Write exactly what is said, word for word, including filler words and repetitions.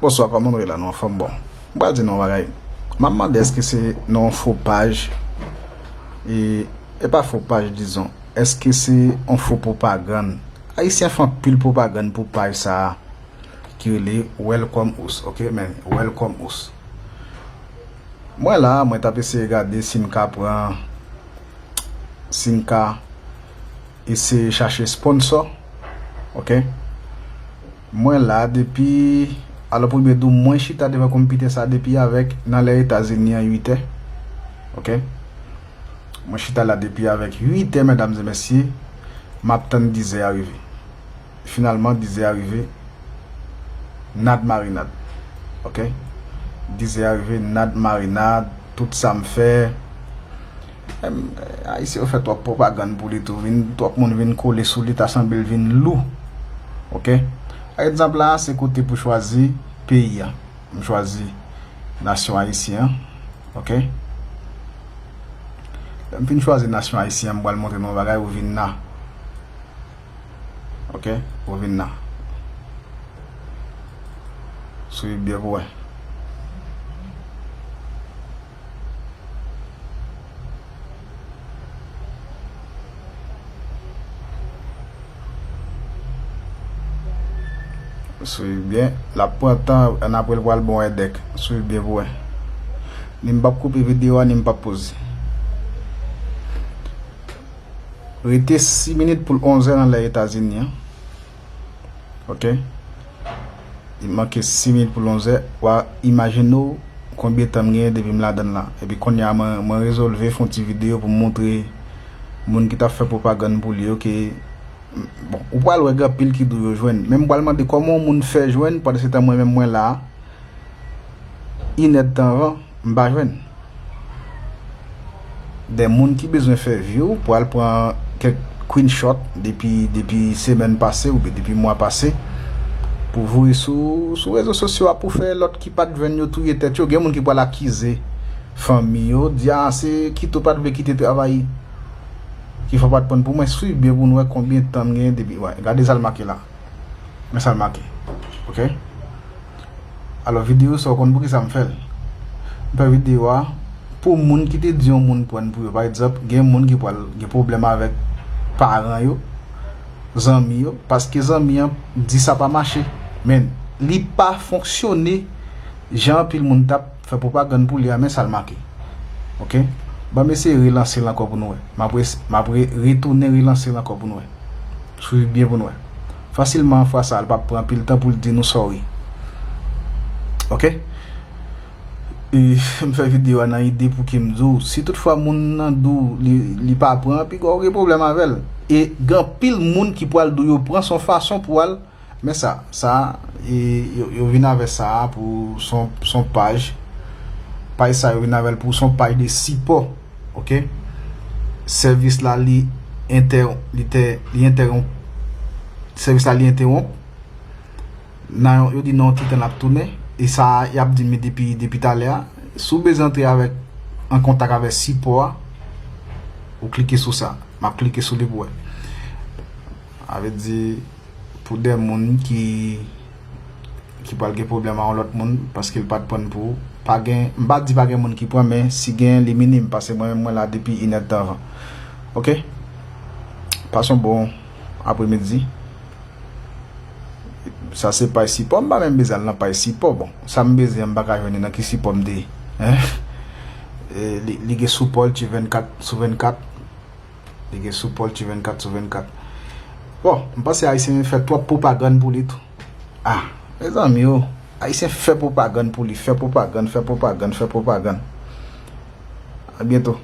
Bonswa, kòman nou ye la? Nou anfòm? Bon, m pral di nou yon bagay. M ap mande, èske se nan yon fo paj? E, e pa fo paj, dizon. Èske se yon fo pwopagann? Ayisyen fè anpil pwopagann pou paj sa a ki rele Welcome Us, ok? Men, Welcome Us. Mwen la, mwen t ap eseye gade si m ka pran, si m ka eseye chache sponsor, ok? Mwen la depi, alò, pou byen di w, mwen chita devan konpitè sa depi avèk nan lè Etazini an uit è, ok? Mwen chita la depi avèk uit è, medam e mesye, m ap tann diz è a rive. Finalman, diz è a rive, nad marinad. Ok? Diz è a rive, nad marinad, tout sa m fè. Em, Ayisyen yo fè twòp pwopagann pou li tou. Vin, twòp moun vin kole sou li, ta sanble l vin lou. Ok? Pa egzanp la, se kote pou chwazi peyi a. M chwazi nasyon ayisyen an. Ok? Lè m fin chwazi nasyon ayisyen an, m pral montre nou yon bagay, ou vin la. Ok? Ou vin la. Swiv byen pou wè. Swiv byen. L ap pran tan, annapre l pral ba w èdèk. Swiv byen pou wè. Ni m p ap koupe videyo a, ni m p ap poze. Rete sis minit pou l onz è nan lè Etazini an. Ok? Li manke sis minit pou l onz è. W a imajine w konbyen tan m genyen depi m ladann la. Epi kounye a, mwen, mwen rezolve fè yon ti videyo pou m montre moun ki t ap fè pwopagann pou li yo ke, bon, ou pral wè gen anpil ki di w yo jwenn. Men m pral mande kòman yon moun fè jwenn pandan se tan mwen menm mwen la a, inèdtan avan, m pa jwenn. De moun ki bezwen fè vi w, pral pran kèk screenshot depi, depi semèn pase oubyen depi mwa pase, pou voye sou, sou rezo sosyo a pou fè lòt ki pa t jwenn yo touye tèt yo. Gen moun ki pral akize fanmi yo, di, "A, se Kito pa t vle kite travay ki fè w pa t pran." Pou mwen, swiv byen pou n wè konbyen tan m genyen depi, wè, gade sa l make la. Men sa l make. Ok? Alò, videyo sa, w konn poukisa m fè l? M fè videyo a pou moun ki te di yon moun pran pou yo. Pa egzanp, gen moun ki pral gen pwoblèm avèk paran yo, zanmi yo, paske zanmi an di sa pa mache. Men, li pa fonksyone jan anpil moun t ap fè pwopagann pou li a, men sa l make. Ok? Ban m eseye relanse l ankò pou nou wè. M ap re-, m ap re-, retounen relanse l ankò pou nou wè. Swiv byen pou nou wè. Fasilman, fwa sa a, l p ap pran anpil tan pou l di nou sorry. Ok? E, m fè videyo a nan ide pou ke m di w, si toutfwa moun nan di w li, li pa pran, piga w gen pwoblèm avè l. E gen anpil moun ki pral di w yo pran, se yon fason pou al Men sa, sa, e, yo, yo vin avè sa pou son, son paj. Paj sa, yo vin avè l pou son paj de sipò. Ok? Sèvis la, li entè-, li te, li entèwonp. Sèvis la, li entèwonp. Nan yon, yo di nan yon ti tan l ap tounen. E sa, y ap di m depi, depi talè a. Si w bezwen antre avèk, an kontak avèk sipò a, ou klike sou sa. M ap klike sou li pou wè. A vle di, pou de moun ki, ki pral gen pwoblèm a yon lòt moun, paske l pa t pran pou, pa gen, m pa di pa gen moun ki pran, men si gen, li minim, paske mwen menm mwen la depi inèdtan avan. Ok? Pase yon bon apremidi. Sa se paj sipò, m pa menm bezwen al nan paj sipò. Bon, sa m bezwen an, m pa ka jwenn li nan ki sipò m te ye. Hein? E, li, li gen sou pòl ti vennkat sou vennkat. Li gen sou pòl ti vennkat sou vennkat. Bon, m panse Ayisyen fè twòp pwopagann pou li tou. Ah, mezanmi o, Ayisyen fè pwopagann pou li, fè pwopagann, fè pwopagann, fè pwopagann. A byento.